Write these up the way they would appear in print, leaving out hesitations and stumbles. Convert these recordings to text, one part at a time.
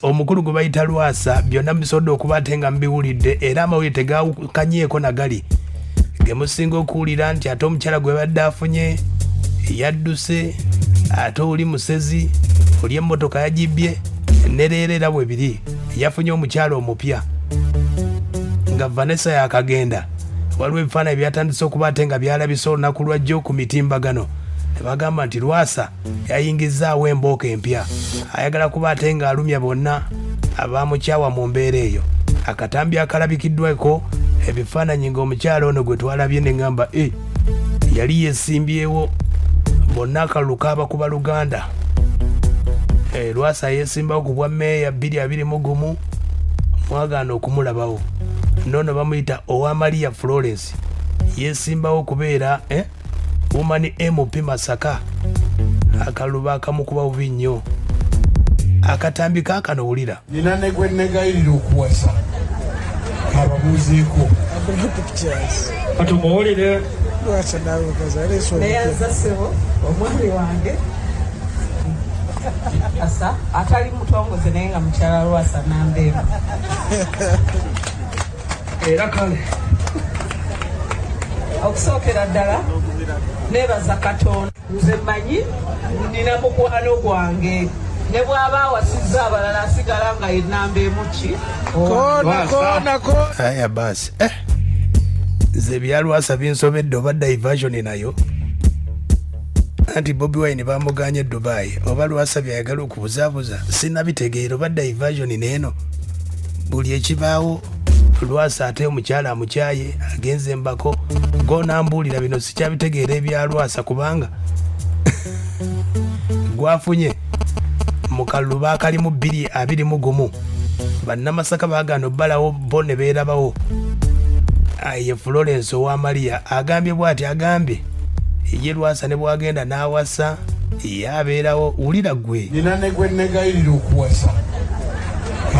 Omukulu gwe bayita Lwasa byonna mubisobodde okuba ate nga mubiwulidde era amawulire tegawukanyeeko na gali ge musinga okuwulira nti ate omukyala gwe badde afunye yadduse, ate oli musezi, oli emmotoka yagibbye ne leero era bwe biri yafunye omukyala omupya nga Vanessa yakagenda. Waliwo ebifaananyi byatandise okuba ate nga byalabise olunaku lwajjo ku mitimbagano ne bagamba nti Lwasa yayingizzaawo embooko empya ayagala kuba ate ng'alumya bonna abamukyawa mu mbeera eyo. Akatambi akalabikiddwako ebifaananyi ng'omukyala ono gwe twalabye ne ŋŋamba e yali yesimbyewo bonna akalulu kaabakuba Luganda. E, Lwasa yeesimbawo ku bwa meeya 2021 mwagaana okumulabawo. Noono bamuyita Owamaria Florence yeesimbawo okubeera eh? Woman MP Masaka akalulu baakamukuba bubi nnyo. Akatambi kaakano wulira. Nina ne gwe negayirira okuwasa ababuuzeeko. Katumuwulire. Neyanza ssebo omwami wange asa atali mutongoze naye nga mukyala Lwasa nambeera. Era kale okusookera ddala nebaza Katonda, nze mmanyi nina mukwano gwange ne bw'aba awasizza abalala asigala nga ye nnamba emu ki. Kona, kona, kona. Aya basi nze ebya Lwasa binsobedde oba diversion nayo anti Bobi Wine bamuganye e Dubai oba Lwasa byayagala okubuzabuza sinabitegeera oba diversion neeno buli ekibaawo Lwasa ate omukyala amukyaye agenze mbako gonambuulira bino sikyabitegeera ebya Lwasa kubanga gwafunye mu kalulu baakalimu 2021 bannamasaka baagaana obbalawo bo ne beerabawo. Ye Florence owa Maria agambye bw'ati, agambye ye Lwasa ne bw'agenda n'awasa ye abeerawo. Wulira gwe. Nina ne gwe negayirira okuwasa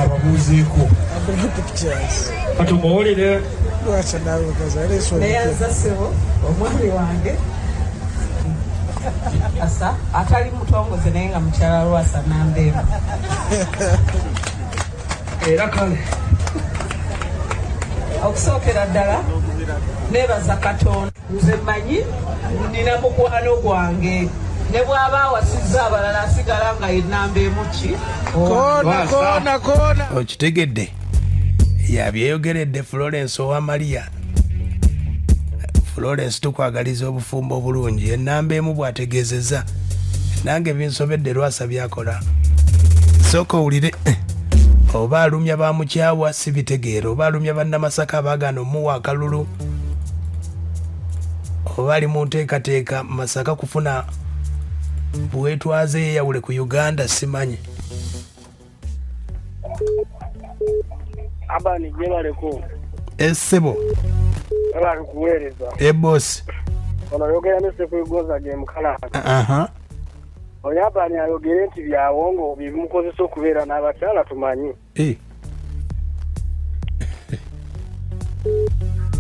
ababuuzeeko. Katumuwulire. Neyanza ssebo omwami wange asa atali mutongoze naye nga mukyala Lwasa nambeera. Era kale okusookera ddala nebaza Katonda, nze mmanyi nina mukwano gwange ne bw'aba awasizza abalala asigala nga ye nnamba emu ki. Kona, kona, kona. Okitegedde yabyeyogeredde Florence owa Maria. Florence tukwagaliza obufumbo obulungi enamba emu bw'ategeezezza. Nange binsobedde Lwasa byakola. Sooka owulire oba alumya bamukyawa sibitegeera, oba alumya bannamasaka abaagaana omuwa akalulu, oba ali mu nteekateeka Masaka kufuna bwetwaze yeeyawule ku Uganda simanyi. Abani gyebaleko. Essebo. Webale kuweereza. Ebosi. Ono oyogera ne Ssekwegoza ge Mukalanga. Aha. Oyo Abani ayogere nti byawongo bye bimukozesa okubeera n'abakyala tumanyi.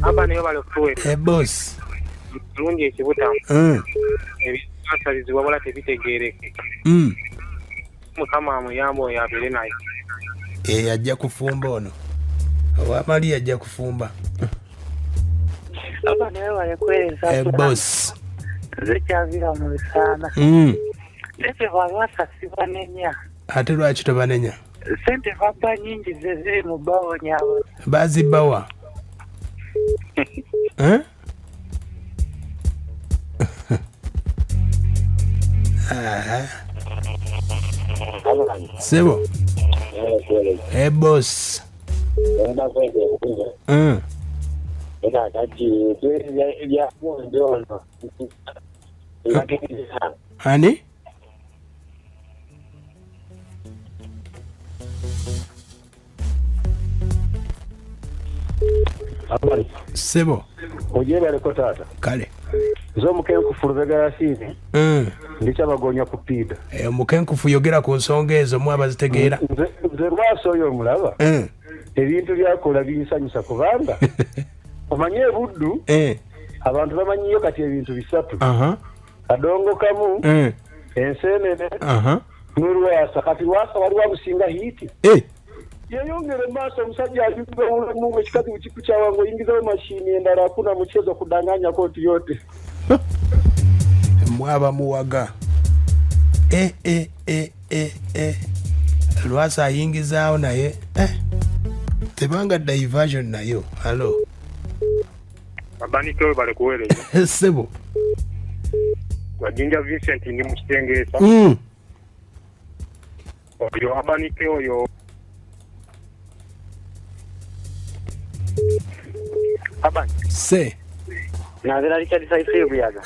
Abani webale kutuweereza. Ebosi. Bulungi ekibuta. Ebisabizibwa wabula tebitegeerekeka. Mukama amuyambe oyo abeere naye. Ajja kufumba ono. Owa Maria ajja kufumba. Aba nawe walekwereza. Boss. Nze kyavira mu bisaana. Sente balwasa sibanenya. Ate lwaki tobanenya? Sente babba nyingi ze ziri mu bawonyawo. Bazibbawa? Aha. Sebo. Boss. Ani? Sebo. Ojebaleko taata. Kale. Nze omukenkufu Lubega Yasiini. Ndikyabagonya ku piida. Omukenkufu yogera ku nsonga ezo mu abazitegeera. Nze Lwasa oyo omulaba. Ebintu byakola binsanyusa kubanga omanye ebuddu abantu bamanyiyo kati ebintu bisatu. Kadongo kamu, ensenene, Ne Lwasa, kati Lwasa waliwo amusinga hit. Eh. Yeyongere maaso, omusajja ayumbe obulamu, ekikazi bwekikukyawa ng'oyingizayo mashini endala, hakuna mchezo kudanganya koti yote. Mwaba muwaga e e e e e Lwasa ayingizaawo naye tebanga diversion nayo. Hello. Abanike, bale kuweereza. Sebo. Wajinja Vincent, ndi mu Kitengeesa. Oyo Abanike oyo Abani. Se. Nabera Richard Saifu Buyaga.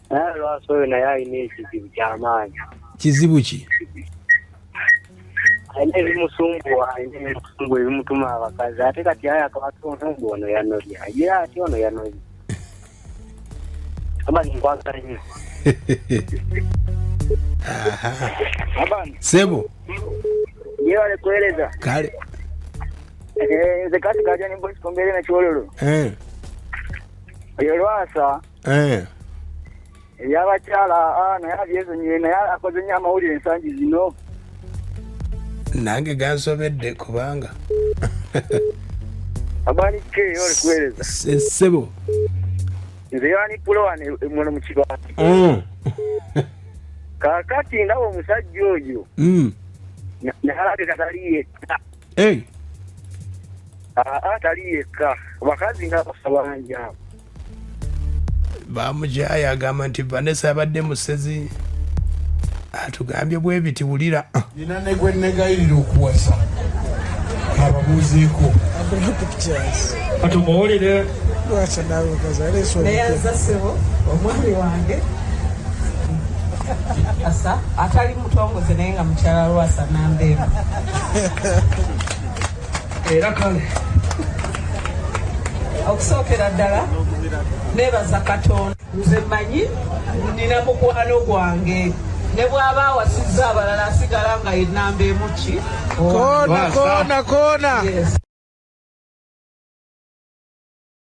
Naye Lwasa oyo naye alina ekizibu kyamaanyi. Kizibu ki? Alina ebimusumbuwa, alina ebimusumbuwa ebimutuma abakazi, ate kati aye akabatono ono yanobya ye, ate ono yanobya. Abani, nkwagala nnyo. Aha. Abani. Sebo. Yebale kuweereza. Kale. Nze kati Guardian Boys Kumbere na Kiwololo. Oyo Lwasa ebyabakyala naye abyesonyiwe, naye akoze nnyo amawulire ensangi zino. Nange gansobedde kubanga Abani ke, yebale kuweereza. Sebo. Nze Yani Pulo wano muno mu Kibaati. Kaakati ndaba omusajja oyo naye alabika tali yekka. Hey. Aa, tali yekka, bakazi nga bangi abo. Bamukyaye, agamba nti Vanessa abadde musezi, atugambye bwe biti, wulira. Nina ne gwe negayirira okuwasa, ababuuzeeko. Katumuwulire. Neyanza ssebo, omwami wange asa atali mutongoze naye nga mukyala Lwasa nambeemu. Era kale. Okusookera ddala nebaza Katonda. Nze mmanyi nina mukwano gwange, ne bw'aba awasizza abalala asigala nga ye namba emu ki. Kona, kona, kona. Yes.